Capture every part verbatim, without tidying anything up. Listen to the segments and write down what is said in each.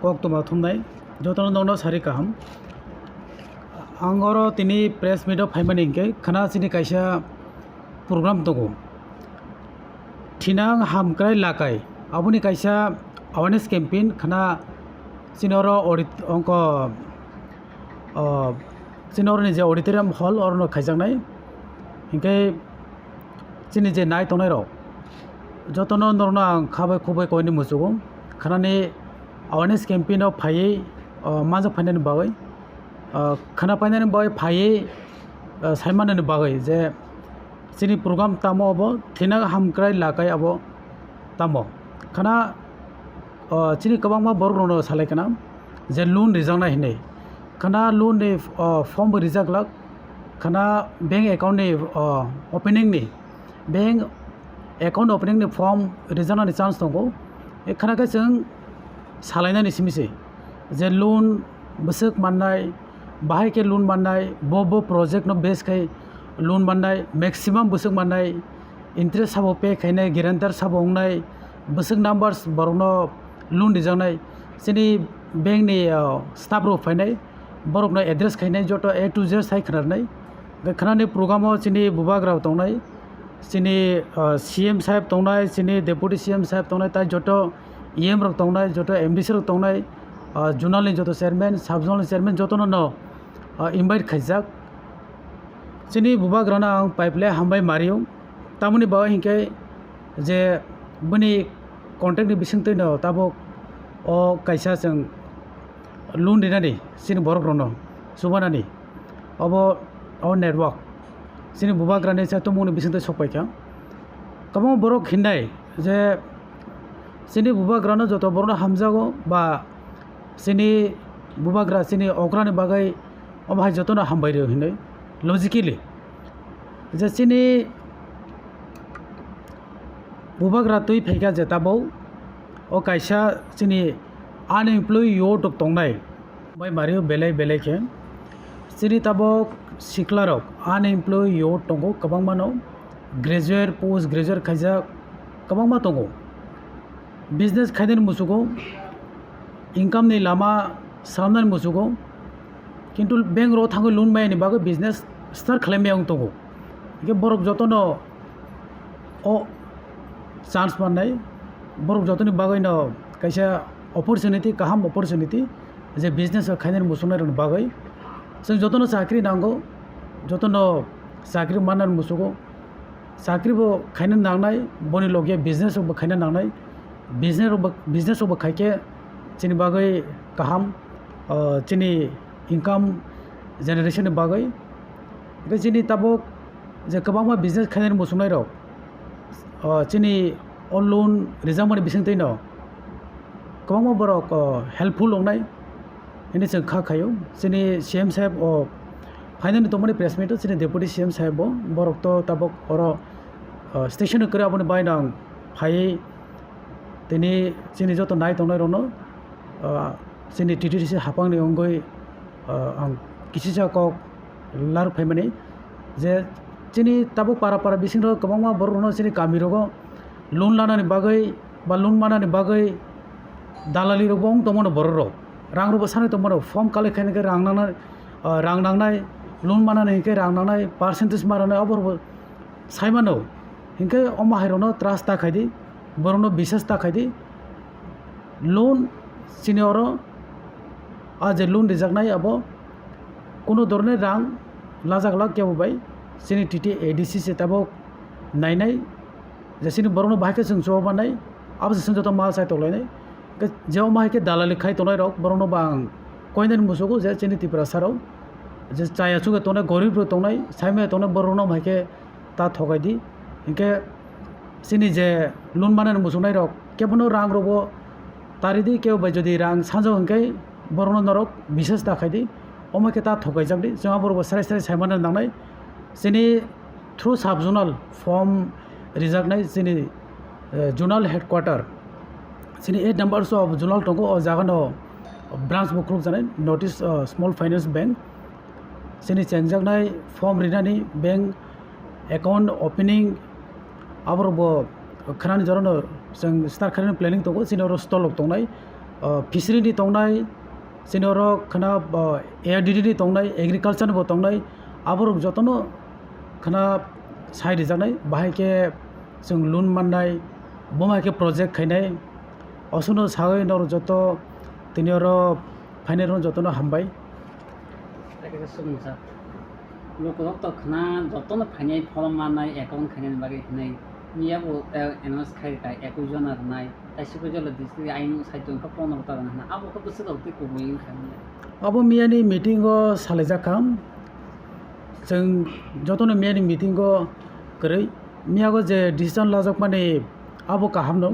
Koktwma thumnai, jotono nokno sari kaham. Ang oro tini press meet o phaimani hinkhe khana chini kaisa program tongo. Thinang hamkrai lakai, aboni kaisa awareness campaign khana chini oro audit-, ongko, o, chini oroni je auditorium hall orono khaijaknai. Hinkhe chini je nai tongnai rok, jotono norokno ang khabai khukbai koini muchugo. Khanani awareness campaign o phaiwi, o, manjak phainani bagwi, o, khana painani bagwi phaiwi, o, saimanani bagwi je chini program tamo obo, thina hamkrai lakai abo tamo. Khana, o, chini kwbangma borok rokno salai kana je loan rijaknai hinwi. Khana loan ni, o, form bo rijak glak. Khana bank account ni, o, opening ni, bank account opening ni form rijaknani chance tongo. E khana khe chwng salainani simi se je loan bwswk mannai, bahai khe loan mannai, bo, bo project no base khai loan mannai, maximum bwswk mannai, interest sabo pay khainai, guarantor sabo wngnai, bwswk numbers borokno loan rijaknai, chini bank ni, o, staff rok phainai, borokno address khainai, joto A to Z sai khwnarnai. Hwnkhe khwnani program o chini bubagra rok tongnai, chini, o, C M saheb tongnai, chini deputy C M saheb tongnai, tai joto E M rok tongnai, joto M D C rok tongnai, o, zonal ni joto chairman, sub zonal ni chairman jotono no, o, invite khaijak. Chini bubagrano ang pipe le hambai mario. Tamoni bagwi hinkhe je bini contact ni bisingtwi no tabuk o kaisa chwng loan rinani chini borok rokno chubanani obo o network chini bubagrani se tumungni bisingtwi sokpaikha. Kwbangma borok hinnai je chini bubagrano joto borokno hamjago ba chini bubagra chini okrani bagwi omo hai jotono hambai rw hinwi logically je chini bubagra twi phaikha je tabuk o kaisa chini unemployed youth rok tongnai bai mario belai belai khe chini tabuk sikla rok unemployed youth tongo kwbangma no graduate post graduate khaijak kwbangma tongo. Business khainani muchugo, income ni lama swnamnani muchugo, kintu bank rok thangwi loan mayani bagwi business start khlai maya wng tongo. Hingke borok jotono o chance mannai, borok jotoni bagwino kaisa opportunity, kaham opportunity, je business khainani muchungnai rokni bagwi. Chwng jotono chakri nango, jotono chakri mannani muchugo. Chakri bo khaina nangnai, boni loge business rok bo khaina nangnai. Business rok bo, business rok bo khaikhe chini bagwi kaham, ah, chini income generation ni bagwi. Hingke chini tabuk je kwbangma business khainani muchungnai rok, ah, chini o loan rijakmani bisingtwi no kwbangma borok, ah, helpful wngnai. Hini chwng kha khaio, chini C M saheb o phainani tongmani press meet o chini deputy C M saheb bo, borok to tabuk oro, ah, station o kwrwi aboni baino ang phaiwi tini chini joto nai tongnai rokno, ah, chini T T D C haphangni wngwi, ah, ang kisisa kok lar phaimani je chini tabuk para para bisingo kwbangma borok rokno chini kami rogo loan lanani bagwi ba loan manani bagwi dalali rok bo wng tongmano borok rok, rang rok bo sanwi tongmano, form collect khaina khe rang nangnai, ah, rang nangnai, loan manani hinkhe rang nangnai, percentage ma rwnai, obo rok bo saimano. Hinkhe omo hai rokno trust ta khaidi, borokno bisas ta khaidi, loan chini oro a je loan rijaknai abo kunu dhoroner rang lajak lak kebo bai chini T T A D C se tabuk nainai. Je chini borokno bahai khe chwng chuba mannai, abo se chwng joto mal chai tonglainai. Hwnkhe je omo hai khe dalali khai tongnai rok, borokno bo ang koinani muchugo je chini Tiprasa rok je chaya chuga tongnai, gorib rok tongnai, saimaya tongnai, borokno omo hai khe ta thokai di. Hwnkhe chini je loan manani muchungnai rok, kebono rang rokbo tari di, kebo bai jodi rang sanjak hwnkhe borokno norok bisas ta khai di, omo khe ta thokaijak di, chwng aborokbo srai srai saimano nangnai. Chini through sub zonal form rijaknai chini, eh, zonal headquarter, chini eight numbers of zonal tongo, o jagano branch bo khulukjaknai North East, eh, Small Finance Bank. Chini chengjaknai form rinani bank account opening aborok bo khwnani jorano chwng start khainani planning tongo, chini oro stall rok tongnai. O, fishery ni tongnai, chini oro khna, o, A R D D ni tongnai, agriculture ni bo tongnai, aborok jotono khna sai rijaknai, bahai khe chwng loan mannai, bo hai khe project khainai, osono sawi norok joto tini oro phainai rok jotono hambai. Tei kaisa swngmung sa. Lukurok to khna jotono phainai form mannai account khainani bagwi hinwi. Miya bo, eh, announce khai rwkha ekwis jona rwnai. Tei swkwi jora district ayang side wngkha pondro ta rwna hwnna. Abo khe bwswk rok tei kubui wngkha hwnwi. Abo miyani meeting o salaijak kha. Chwng jotono miyani meeting o kwrwi. Miyago je decision lajakmani abo kahamno.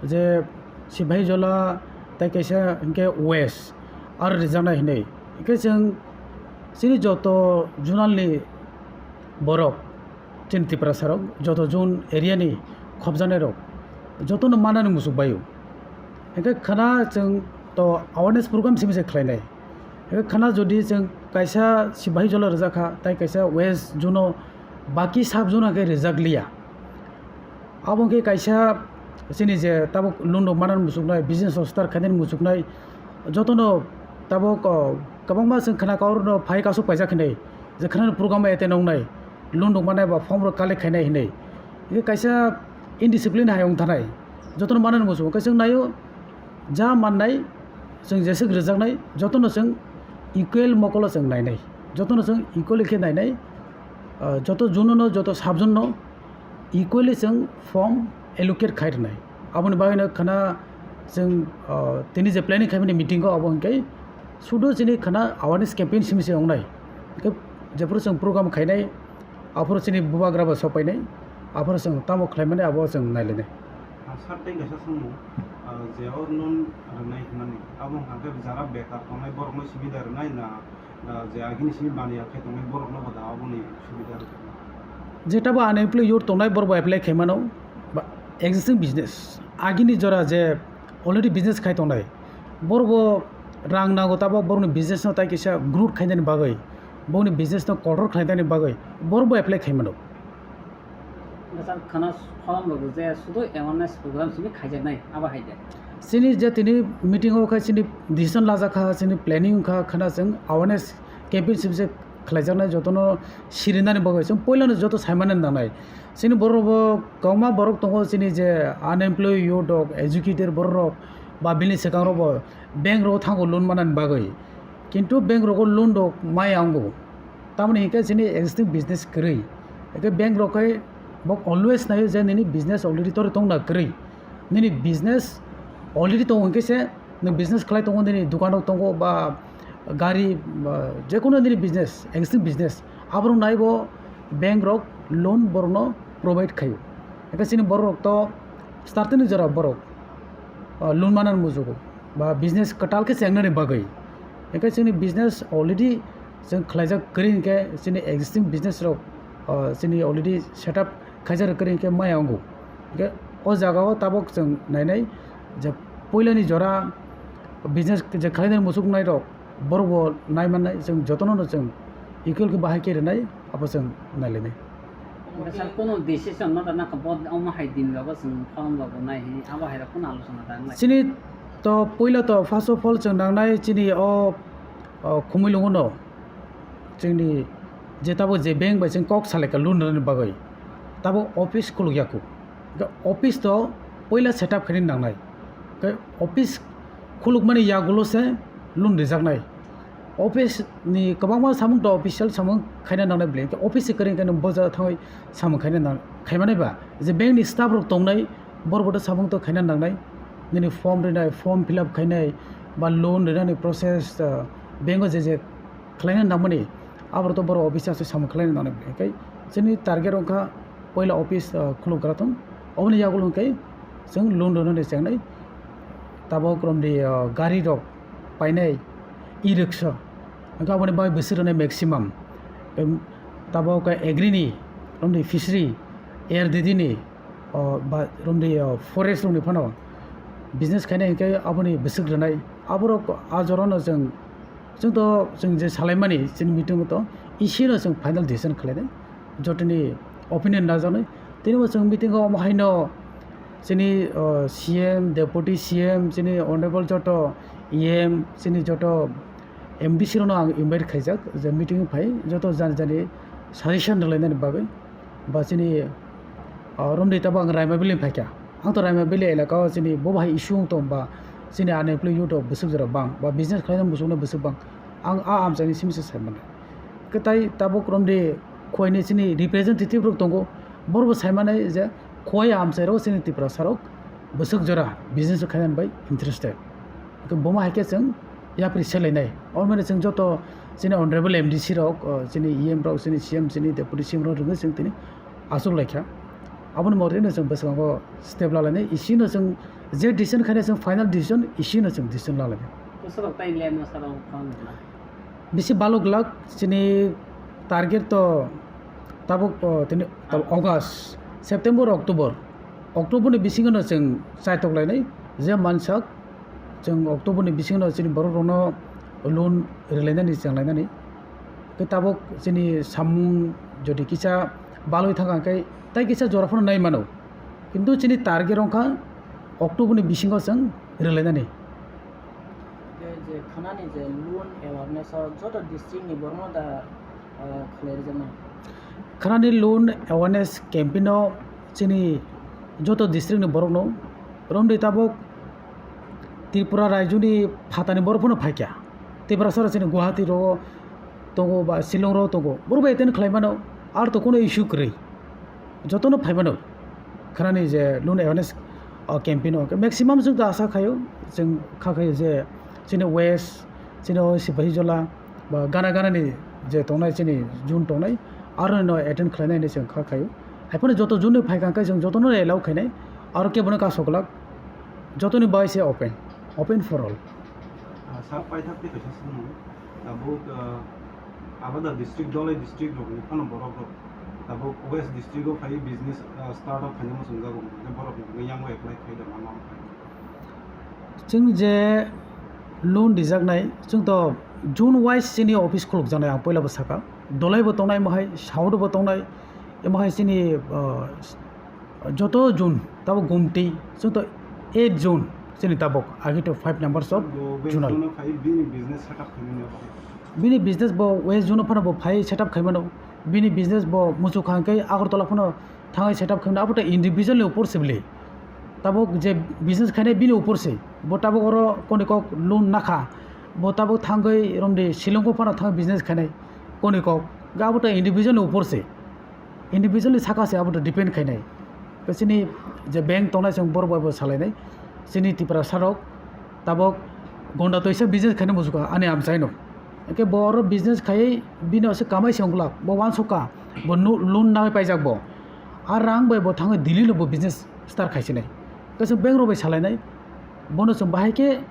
Je Sipahijola tei kaisa hinkhe west aro rijaknai hinwi. Hinkhe chwng chini joto zonal ni borok, chini Tiprasa rok, joto zone area ni khopjaknai rok, jotono manani muchuk baio. Hinkhe khana chwng to awareness program simi se khlainai. Hinkhe khana jodi chwng kaisa Sipahijola rijak kha, tei kaisa west zone o baki sub zone o khe rijak liya. Abo wngkhe kaisa chini je tabuk loan rok manani muchuknai, business rok start khainani muchuknai, jotono tabuk, o, kwbangma chwng khna kok rokno phai kasuk paijak hinwi, je khna program o attend wngnai, loan rok mannai ba form rok collect khainai hinwi. Hingkhe kaisa indiscipline hai wng thanai, jotono manani muchungo. Hingkhe chwng naio, ja mannai, chwng jeswk rijaknai, jotono chwng equal mokolo chwng nainai, jotono chwng equally khe nainai, o, joto zone no, joto sub zone no equally chwng form allocate khai rwnai. Aboni bagwino khana chwng, o, tini je planning khaimani meeting o abo hinkhe sudu chini khana awareness campaign simi se wngnai. Hinkhe jephuru chwng program khainai, aphuru chini bubagra bo sopainai, aphuru chwng tamo khlaimani abo chwng nailainai. Ah, sir, tei kaisa swngmung, ah, je o loan rwnai hwnmani, abo wngkha khe jara bekar tongnai borokno subida rwnai na, ah, je agini simi baniya khai tongnai borokno bo da aboni subida rwnai? Jeta bo unemployed youth tongnai borok bo apply khai mano, ba existing business, agini jora je already business khai tongnai, borok bo rang nango, tabok borokni business no tai kisa growth khainani bagwi, borokni business no control khlainani bagwi borok bo apply khai mano. Bwswk khana phalang rok je sudu awareness program simi khaijaknai, abo hai de. Chini je tini meeting o khe chini decision lajak kha, chini planning wngkha, khana chwng awareness campaign simi se khlaijaknai, jotono sirinani bagwi chwng puilano joto saimani nangnai. Chini borok bo kwbangma borok tongo, chini je unemployed youth rok, educated borok rok ba bini swkang rok bo bank rok thango loan manani bagwi, kintu bank rogo loan rok maya wngo. Tamoni hinkhe chini existing business kwrwi. Hinkhe bank rok khai bo always naio je nini business already tori tongna kwrwi. Nini business already tongo hinkhe se nwng business khlai tongo, nini dukan rok tongo ba gari ba jekono nini business, existing business, aborok naibo bank rok loan borokno provide khaio. Hinkhe chini borok rok to starting ni jora borok, ah, loan manani mujugo ba business kwtal khe chengnani bagwi. Hinkhe chini business already chwng khlaijak kwrwi hinkhe chini existing business rok, ah, chini already setup khaijak kwrwi hinkhe maya wngo. Hinkhe o jaga o tabok chwng nainai je puilani jora business je khlainani muchuknai rok borok bo nai mannai, chwng jotono no chwng equal khe bahai khe rwnai, abo chwng nai lainai. Sir, kono decision ma da nang bo omo hai din logo chwng phalang logo nai hi abo hai rok kono alochona da nai. Chini to puila to first of all chwng nangnai chini o, o Khumulwngo no chini je tabok je bank bai chwng kok salai kha loan rwnani bagwi tabok office khuluk ya kho. Office to puila setup khaini nangnai. Khe office khulukmani yagulo se loan rijaknai. Office ni kwbangma samung to official samung khaina nangnai bwle. Khe office se kwrwi khe nwng boja thangwi samung khaina nang-, khaimani ba. Je bank ni staff rok tongnai, borok bo to samung to khaina nangnai. Nini form rinai, form fill up khainai, ba loan rinani process, ah, bank o je je khlaina nangmani, aborok to borok office o se samung khlaina nangnai. Hinkhe chini target wngkha puila office, ah, khulukgra thung. Oboni yagulo hinkhe chwng loan rwnani chengnai. Tabok romdi, ah, gari rok painai, e-rickshaw. Hinkhe aboni bagwi bwswk rwnai maximum. Em, tabok agri ni, romdi fishery, A R D D ni, o, ba, romdi, o, forest rokni phano business khainai hinkhe aboni bwswk rwnai. Aborok a jorano chwng, chwng to chwng je salaimani chini meeting o to E C no chwng final decision khlainai, jotoni opinion najaknai. Tini bo chwng meeting o omo haino Chini, o, C M, Deputy C M, chini Honorable joto E M, chini joto M D C rokno ang invite khaijak, je meeting phai, joto jani jani suggestion rwlainani bagwi. Ba chini, o, romdi tabuk ang Raima Valley phaikha. Ang to Raima Valley elaka o chini bo bahai issue wng tong ba chini unemployed youth rok bwswk jora bang, ba business khlaina muchungno bwswk bang. Ang a amchaini simi se sai mano. Kwtai tabuk romdi Khowai ni chini representative rok tongo, borok bo sai mano je Khowai amchai rok chini Tiprasa rok bwswk jora business khaina bai interested. Hwnkhe bomo hai khe chwng yapri selainai. Omo chwng joto chini honorable M D C rok, o, chini E M rok, chini C M, chini deputy C M rok rwngwi chwng tini achuk laikha. Aboni motino chwng bwskango step lalainai, isino chwng je decision khaina chwng final decision, isino chwng decision lalainai. Bwswk tai lemno saro kang na. Bisi balok glak chini target to tabuk, o, tini tabuk August, September, October. October ni bisingo no chwng chaitok lainai, je mansak chwng October ni bisingo no chini borok rokno loan rwlainani chenglainani. Khe tabuk chini samung jodi kisa balwi thangkha khe tai kisa jora phano nai mano. Kintu chini target wngkha October ni bisingo chwng rwlainani. Je, je khanani je loan awareness o joto district ni borokno da, ah, khlai rwjaknai. Khanani loan awareness campaign o chini joto district ni borokno romdi tabuk Tripura rajyoni phatani borok phano phaikha. Tiprasa rok chini Guwahati rogo tongo ba Shillong rogo tongo. Borok bai attend khlai mano, ar to kuno issue kwrwi. Jotono phai mano. Khanani je loan awareness, o, campaign o. Maximum chwng to asa khaio, chwng kha khaio je chini West, chini o Sipahijola, ba gana gana ni je tongnai chini zone tongnai, aro no attend khlainai hinwi chwng kha khaio. Haiphano joto zone ni phaikha khe chwng jotono allow khainai, aro kebono kasok glak, jotoni bai se open, open for all. Ah, sir, paithak tei kaisa swngmung. Tabuk, ah, alada district, Dholai district rokni phano borok rok tabuk West district o phai business, ah, start up khaina muchungjago, hwnkhe borok ni yango apply khai da manma. Chwng je loan rijaknai, chwng to zone wise chini office khulukjaknai, ang puila bo sakha. Dholai bo tongnai, mohai South bo tongnai, mohai chini, ah, joto zone, tabuk Gumti, chwng to eight zone chini tabuk, agi to five numbers of Bo West zonal. Zone o phai bini business setup khaimani abo. Bini business bo West zone o phano bo phai setup khaimano, bini business bo muchuk kha hwnkhe Agartala phano thangwi setup khaimano, abo to individual ni upor se bwle. Tabuk je business khainai bini upor se, bo tabuk oro koni kok loan nakha, bo tabuk thangwi romdi Shillong o phano thangwi business khainai koni kok, abo to individual ni upor se. Individually saka se abo to depend khainai. Tei chini je bank tongnai chwng borok bai bo salainai. Chini Tiprasa rok tabok gonda toisa business khaina muchukha ani amchaino. Hwnkhe bo oro business khaiwi bini ase kamai se wngkha, bo uansukha, bo nu-, loan nangwi paijak bo. A rang bai bo thangwi Delhi no bo business start khaisinai. Tei chwng bank rok bai salainai. Bono chwng bahai khe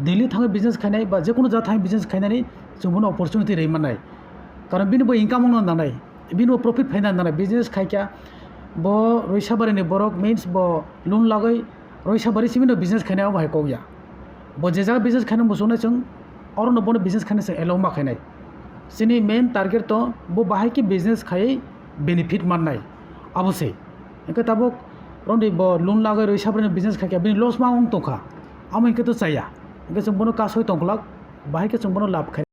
Delhi thangwi business khainai ba jekono jaga thangwi business khainani chwng bono opportunity rwi mannai. Karon bini bo income wngna nangnai. Bini bo profit phaina nana business khaikha. Bo Roisabari ni borok means bo loan lagwi Roisabari simi no business khaina abo hai kok ya. Bo je jaga business khaina muchungnai chwng oro no bono business khaina chwng allow ma khainai. Chini main target to bo bahai khe business khaiwi benefit mannai abo se. Hwnkhe tabuk romdi bo loan lagwi Roisabari ni business khaikha bini loss ma wng tongkha. Amo hwnkhe to chaya. Hwnkhe chwng bono kasoi tongkhlak bahai khe chwng bono lab khainai.